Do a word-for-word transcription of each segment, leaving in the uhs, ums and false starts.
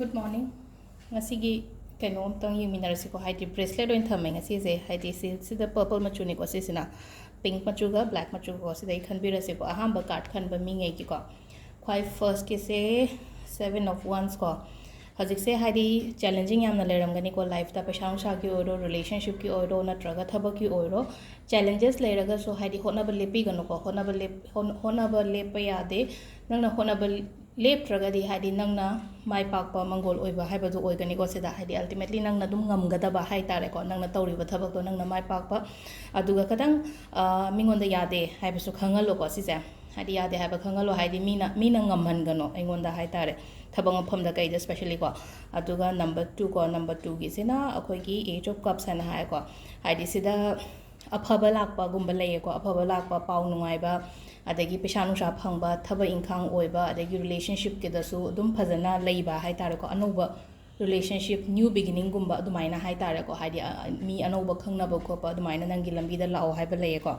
Good morning. ꯉꯁꯤꯒꯤ ꯀꯩꯅꯣ ꯑꯝꯇꯪ ꯌꯦꯡꯃꯤꯟꯅꯔꯁꯤꯀꯣ, ꯍꯥꯏꯗꯤ bracelet ꯑꯣꯏꯅ ꯊꯝꯃꯦ ꯉꯁꯤꯁꯦ, ꯍꯥꯏꯗꯤ ꯁꯤ ꯁꯤꯗ purple ꯃꯆꯨꯅꯤꯀꯣ, ꯁꯤꯁꯤꯅ pink ꯃꯆꯨꯒ black ꯃꯆꯨꯒꯀꯣ, ꯁꯤꯗꯩ ꯈꯟꯕꯤꯔꯁꯤꯀꯣ꯫ ꯑꯍꯥꯟꯕ card ꯈꯟꯕ ꯃꯤꯉꯩꯒꯤꯀꯣ, ꯈ꯭ꯋꯥꯏ firstꯀꯤꯁꯦ Seven of Wands ꯀꯣ꯫ ꯍꯧꯖꯤꯛꯁꯦ ꯍꯥꯏꯗꯤ challenging ꯌꯥꯝꯅ ꯂꯩꯔꯝꯒꯅꯤꯀꯣ, lifeꯇ ꯄꯩꯁꯥ ꯅꯨꯡꯁꯥꯒꯤ ꯑꯣꯏꯔꯣ, relationshipꯀꯤ ꯑꯣꯏꯔꯣ, ꯅꯠꯇ꯭ꯔꯒ ꯊꯕꯛꯀꯤ ꯑꯣꯏꯔꯣ, challenges ꯂꯩꯔꯒꯁꯨ ꯍꯥꯏꯗꯤ ꯍꯣꯠꯅꯕ ꯂꯦꯞꯄꯤꯒꯅꯨꯀꯣ꯫ ꯍꯣꯠꯅꯕ ꯂꯦꯞ- ꯍꯣꯠ- ꯍꯣꯠꯅꯕ ꯂꯦꯞꯄ ꯌꯥꯗꯦ꯫ ꯅꯪꯅ ꯍꯣꯠꯅꯕ ꯂꯦꯞꯇ꯭ꯔꯒꯗꯤ ꯍꯥꯏꯗꯤ ꯅꯪꯅ ꯃꯥꯏ ꯄꯥꯛꯄ, ꯃꯪꯒꯣꯜ ꯑꯣꯏꯕ ꯍꯥꯏꯕꯗꯨ ꯑꯣꯏꯒꯅꯤꯀꯣ꯫ ꯁꯤꯗ ꯍꯥꯏꯗꯤ ultimately ꯅꯪꯅ ꯑꯗꯨꯝ ꯉꯝꯒꯗꯕ ꯍꯥꯏꯇꯥꯔꯦꯀꯣ, ꯅꯪꯅ ꯇꯧꯔꯤꯕ ꯊꯕꯛꯇꯣ ꯅꯪꯅ ꯃꯥꯏ ꯄꯥꯛꯄ꯫ ꯑꯗꯨꯒ ꯈꯤꯇꯪ, ꯑ, ꯃꯤꯉꯣꯟꯗ ꯌꯥꯗꯦ ꯍꯥꯏꯕꯁꯨ ꯈꯪꯍꯜꯂꯣꯀꯣ꯫ ꯁꯤꯁꯦ ꯍꯥꯏꯗꯤ ꯌꯥꯗꯦ ꯍꯥꯏꯕ ꯈꯪꯍꯜꯂꯣ, ꯍꯥꯏꯗꯤ ꯃꯤꯅ ꯃꯤꯅ ꯉꯝꯍꯟꯒꯅꯣ ꯑꯩꯉꯣꯟꯗ ꯍꯥꯏꯇꯥꯔꯦ, ꯊꯕꯛ ꯃꯐꯝꯗ ꯀꯩꯗ specially ꯀꯣ꯫ ꯑꯗꯨꯒ number two ꯀꯣ, number twoꯒꯤꯁꯤꯅ ꯑꯩꯈꯣꯏꯒꯤ Ace of Cups ꯍꯥꯏꯅ ꯍꯥꯏꯀꯣ꯫ ꯍꯥꯏꯗꯤ ꯁꯤꯗ ꯑꯐꯕ ꯂꯥꯛꯄꯒꯨꯝꯕ ꯂꯩꯌꯦꯀꯣ, ꯑꯐꯕ ꯂꯥꯛꯄ, ꯄꯥꯎ ꯅꯨꯡꯉꯥꯏꯕ, ꯑꯗꯒꯤ ꯄꯩꯁꯥ ꯅꯨꯡꯁꯥ ꯐꯪꯕ, ꯊꯕꯛ ꯏꯪꯈꯥꯡ ꯑꯣꯏꯕ, ꯑꯗꯒꯤ relationshipꯀꯤꯗꯁꯨ ꯑꯗꯨꯝ ꯐꯖꯅ ꯂꯩꯕ ꯍꯥꯏꯇꯥꯔꯦꯀꯣ꯫ ꯑꯅꯧꯕ relationship, new beginningꯒꯨꯝꯕ ꯑꯗꯨꯃꯥꯏꯅ ꯍꯥꯏꯇꯥꯔꯦꯀꯣ, ꯍꯥꯏꯗꯤ, ꯑ, ꯃꯤ ꯑꯅꯧꯕ ꯈꯪꯅꯕ ꯈꯣꯠꯄ ꯑꯗꯨꯃꯥꯏꯅ ꯅꯪꯒꯤ ꯂꯝꯕꯤꯗ ꯂꯥꯛꯑꯣ ꯍꯥꯏꯕ ꯂꯩꯌꯦꯀꯣ꯫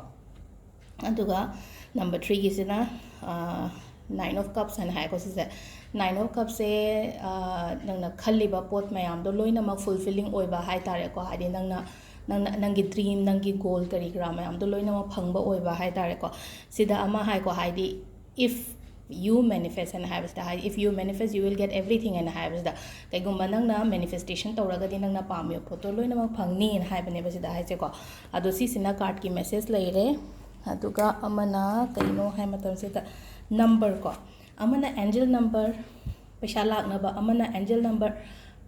ꯑꯗꯨꯒ number threeꯒꯤꯁꯤꯅ, ꯑ, Nine of Cups ꯍꯥꯏꯅ ꯍꯥꯏꯀꯣ ꯁꯤꯁꯦ꯫ Nine of Cupꯁꯦ, ꯑ, ꯅꯪꯅ ꯈꯜꯂꯤꯕ ꯄꯣꯠ ꯃꯌꯥꯝꯗꯣ ꯂꯣꯏꯅꯃꯛ fulfilling ꯑꯣꯏꯕ ꯍꯥꯏꯇꯥꯔꯦꯀꯣ, ꯍꯥꯏꯗꯤ ꯅꯪꯅ, ꯅꯪꯅ, ꯅꯪꯒꯤ dream, ꯅꯪꯒꯤ goal ꯀꯔꯤ ꯀꯔꯥ ꯃꯌꯥꯝꯗꯣ ꯂꯣꯏꯅꯃꯛ ꯐꯪꯕ ꯑꯣꯏꯕ ꯍꯥꯏꯇꯥꯔꯦꯀꯣ꯫ ꯁꯤꯗ ꯑꯃ ꯍꯥꯏꯀꯣ, ꯍꯥꯏꯗꯤ if you manifest ꯍꯥꯏꯅ ꯍꯥꯏꯕꯁꯤꯗ, ꯍꯥꯏꯗꯤ if you manifest you will get everything ꯍꯥꯏꯅ ꯍꯥꯏꯕꯁꯤꯗ, ꯀꯩꯒꯨꯝꯕ ꯅꯪꯅ manifestation ꯇꯧꯔꯒꯗꯤ ꯅꯪꯅ ꯄꯥꯝꯃꯤꯕ ꯄꯣꯠꯇꯣ ꯂꯣꯏꯅꯃꯛ ꯐꯪꯅꯤꯅ ꯍꯥꯏꯕꯅꯦꯕ ꯁꯤꯗ ꯍꯥꯏꯁꯦꯀꯣ꯫ ꯑꯗꯣ ꯁꯤꯁꯤꯅ cardꯀꯤ message ꯂꯩꯔꯦ꯫ ꯑꯗꯨꯒ ꯑꯃꯅ ꯀꯩꯅꯣ ꯍꯥꯏ ꯃꯇꯝꯁꯤꯗ number ꯀꯣ, ꯑꯃꯅ angel number, ꯄꯩꯁꯥ ꯂꯥꯛꯅꯕ, ꯑꯃꯅ angel number,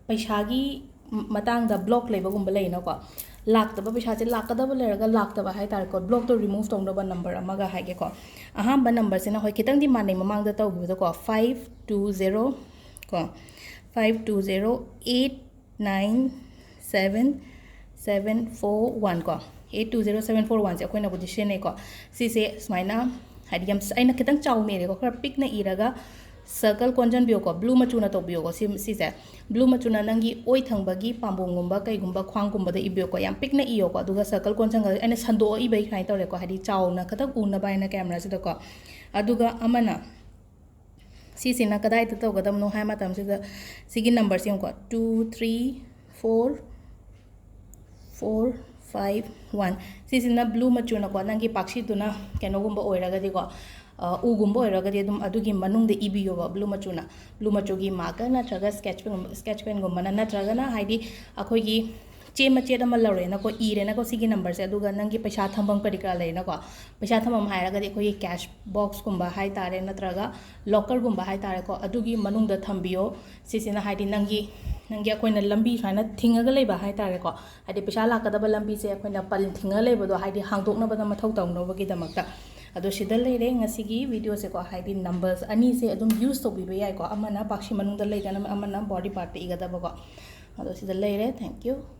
ꯄꯩꯁꯥꯒꯤ ꯃꯇꯥꯡꯗ block ꯂꯩꯕꯒꯨꯝꯕ ꯂꯩꯅꯀꯣ, ꯂꯥꯛꯇꯕ ꯄꯩꯁꯥꯁꯦ ꯂꯥꯛꯀꯗꯕ ꯂꯩꯔꯒ ꯂꯥꯛꯇꯕ ꯍꯥꯏꯇꯥꯔꯦꯀꯣ, blockꯇꯣ remove ꯇꯧꯅꯕ number ꯑꯃꯒ ꯍꯥꯏꯒꯦꯀꯣ꯫ ꯑꯍꯥꯟꯕ numberꯁꯤꯅ ꯍꯣꯏ ꯈꯤꯇꯪꯗꯤ ꯃꯥꯟꯅꯩ ꯃꯃꯥꯡꯗ ꯇꯧꯈꯤꯕꯗꯀꯣ, five two zero ꯀꯣ, five two zero eight nine seven seven four one ꯀꯣ, eight two zero seven four oneꯁꯦ ꯑꯩꯈꯣꯏꯅꯕꯨꯗꯤ ꯁꯤꯖꯤꯟꯅꯩꯀꯣ꯫ ꯁꯤꯁꯦ ꯁꯨꯃꯥꯏꯅ ꯍꯥꯏꯗꯤ ꯌꯥꯝ ꯁ- ꯑꯩꯅ ꯈꯤꯇꯪ ꯆꯥꯎꯅ ꯏꯔꯦꯀꯣ, ꯈꯔ ꯄꯤꯛꯅ ꯏꯔꯒ circle ꯀꯣꯟꯁꯤꯟꯕꯤꯌꯣꯀꯣ, blue ꯃꯆꯨꯅ ꯇꯧꯕꯤꯌꯣꯀꯣ꯫ ꯁꯤ, ꯁꯤꯁꯦ blue ꯃꯆꯨꯅ ꯅꯪꯒꯤ ꯑꯣꯏ ꯊꯪꯕꯒꯤ ꯄꯥꯝꯕꯣꯝꯒꯨꯝꯕ ꯀꯩꯒꯨꯝꯕ ꯈ꯭ꯋꯥꯡꯒꯨꯝꯕꯗ ꯏꯕꯤꯌꯣꯀꯣ, ꯌꯥꯝ ꯄꯤꯛꯅ ꯏꯌꯣꯀꯣ꯫ ꯑꯗꯨꯒ circle ꯀꯣꯟꯁꯤꯟꯈ꯭ꯔꯒ ꯑꯩꯅ ꯁꯟꯗꯣꯛꯑ ꯏꯕꯩ ꯁꯨꯃꯥꯏꯅ ꯇꯧꯔꯦꯀꯣ, ꯍꯥꯏꯗꯤ ꯆꯥꯎꯅ ꯈꯤꯇꯪ ꯎꯅꯕ ꯍꯥꯏꯅ cameraꯁꯤꯗꯀꯣ꯫ ꯑꯗꯨꯒ ꯑꯃꯅ ꯁꯤꯁꯤꯅ ꯀꯗꯥꯏꯗ ꯇꯧꯒꯗꯕꯅꯣ ꯍꯥꯏ ꯃꯇꯝꯁꯤꯗ, ꯁꯤꯒꯤ ꯅꯝꯕꯔꯁꯤ ꯌꯦꯡꯉꯨꯀꯣ, two three four four five one꯫ ꯁꯤꯁꯤꯅ ꯕ꯭ꯂꯨ ꯃꯆꯨꯅꯀꯣ, ꯅꯪꯒꯤ ꯄꯥꯛꯁꯤꯗꯨꯅ ꯀꯩꯅꯣꯒꯨꯝꯕ ꯑꯣꯏꯔꯒꯗꯤꯀꯣ, ꯑ, ꯎꯒꯨꯝꯕ ꯑꯣꯏꯔꯒꯗꯤ ꯑꯗꯨꯝ ꯑꯗꯨꯒꯤ ꯃꯅꯨꯡꯗ ꯏꯕꯤꯌꯣꯕ, ꯕ꯭ꯂꯨ ꯃꯆꯨꯅ꯫ ꯕ꯭ꯂꯨ ꯃꯆꯨꯒꯤ ꯃꯥꯔꯀꯔ ꯅꯠꯇ꯭ꯔꯒ ꯁ꯭ꯀꯦꯠꯆ ꯄꯦꯟꯒꯨꯝꯕ, ꯁ꯭ꯀꯦꯠꯆ ꯄꯦꯟꯒꯨꯝꯕꯅ, ꯅꯠꯇ꯭ꯔꯒꯅ ꯍꯥꯏꯗꯤ ꯑꯩꯈꯣꯏꯒꯤ ꯆꯦ ꯃꯆꯦꯠ ꯑꯃ ꯂꯧꯔꯦꯅꯀꯣ, ꯏꯔꯦꯅꯀꯣ ꯁꯤꯒꯤ ꯅꯝꯕꯔꯁꯦ, ꯑꯗꯨꯒ ꯅꯪꯒꯤ ꯄꯩꯁꯥ ꯊꯝꯐꯝ ꯀꯔꯤ ꯀꯔꯥ ꯂꯩꯔꯦꯅꯀꯣ, ꯄꯩꯁꯥ ꯊꯝꯐꯝ ꯍꯥꯏꯔꯒꯗꯤ ꯑꯩꯈꯣꯏꯒꯤ ꯀꯦꯁ ꯕꯣꯛꯁꯀꯨꯝꯕ ꯍꯥꯏ ꯇꯥꯔꯦ, ꯅꯠꯇ꯭ꯔꯒ ꯂꯣꯀꯔꯒꯨꯝꯕ ꯍꯥꯏ ꯇꯥꯔꯦꯀꯣ, ꯑꯗꯨꯒꯤ ꯃꯅꯨꯡꯗ ꯊꯝꯕꯤꯌꯣ꯫ ꯁꯤꯁꯤꯅ ꯍꯥꯏꯗꯤ ꯅꯪꯒꯤ, ꯅꯪꯒꯤ ꯑꯩꯈꯣꯏꯅ ꯂꯝꯕꯤ ꯁꯨꯃꯥꯏꯅ ꯊꯤꯡꯉꯒ ꯂꯩꯕ ꯍꯥꯏ ꯇꯥꯔꯦꯀꯣ, ꯍꯥꯏꯗꯤ ꯄꯩꯁꯥ ꯂꯥꯛꯀꯗꯕ ꯂꯝꯕꯤꯁꯦ ꯑꯩꯈꯣꯏꯅ ꯄꯜ ꯊꯤꯡꯉꯒ ꯂꯩꯕꯗꯣ ꯍꯥꯏꯗꯤ ꯍꯥꯡꯗꯣꯛꯅꯕꯗ ꯃꯊꯧ ꯇꯧꯅꯕꯒꯤꯗꯃꯛꯇ꯫ ꯑꯗꯣ ꯁꯤꯗ ꯂꯩꯔꯦ ꯉꯁꯤꯒꯤ ꯚꯤꯗꯤꯑꯣꯁꯦꯀꯣ, ꯍꯥꯏꯗꯤ ꯅꯝꯕꯔꯁ ꯑꯅꯤꯁꯦ ꯑꯗꯨꯝ ꯌꯨꯁ ꯇꯧꯕꯤꯕ ꯌꯥꯏꯀꯣ, ꯑꯃꯅ ꯄꯥꯛꯁꯤ ꯃꯅꯨꯡꯗ ꯂꯩꯒꯅꯕ, ꯑꯃꯅ ꯕꯣꯗꯤ ꯄꯥꯔꯠꯇ ꯏꯒꯗꯕꯀꯣ꯫ ꯑꯗꯣ ꯁꯤꯗ ꯂꯩꯔꯦ꯫ Thank you꯫